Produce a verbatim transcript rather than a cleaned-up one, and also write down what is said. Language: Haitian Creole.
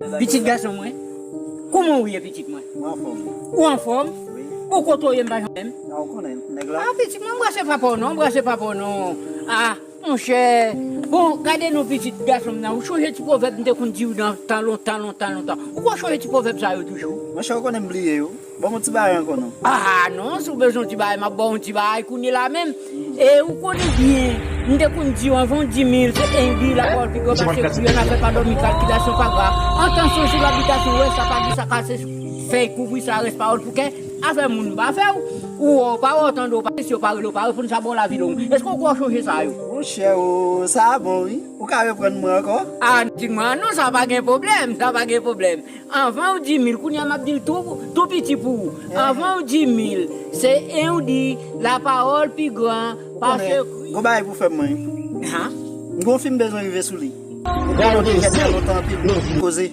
Pitit gason mwen, kouman ou ye, pitit mwen? Ou anfòm? Ou anfòm? Ou kote w ye, m pa janm wè m? A, ou konnen, nèg la. A, pitit mwen, anbrase papa w non, anbrase papa w non. A, monchè. Bon, gade non, pitit gason m nan, ou chonje ti pwovèb m te konn di w nan tan lontan, lontan, lontan. Ou konn chonje ti pwovèb sa yo toujou? Monchè, ou konnen m bliye yo. Ban m yon ti bagay ankò non. A non, si w bezwen yon ti bagay, m ap ba w yon ti bagay kounye la menm. E ou konnen byen, m te konn di w anvan w di mil, se en di, lapawòl pi gran pase kri, annafè pa dòmi, kalkilasyon pa gra. An tansyon sou labitasyon, wè sa pa di sa kase fèy kouvri sa rès pawòl pou kè. Afè moun pa fè w. Ou wè w pa wè w tande w pa si yo pa rele w pa reponn sa ba w lavi long. Èske w kwè w chonje sa yo? Monchè o, sa a bon wi. Ou ka reprann mwen ankò? A, di mwen non, sa pa gen pwoblèm, sa pa gen pwoblèm. Anvan w di mil, kounye a m ap di l tou, tou piti pou ou. Anvan w di mil, se en w di, lapawòl pi gran pase kri. Gon bagay pou fè mwen. Ha? M gon fi m bezwen rive sou li. Ou konnen w te jèn nan lontan anpil. Koze.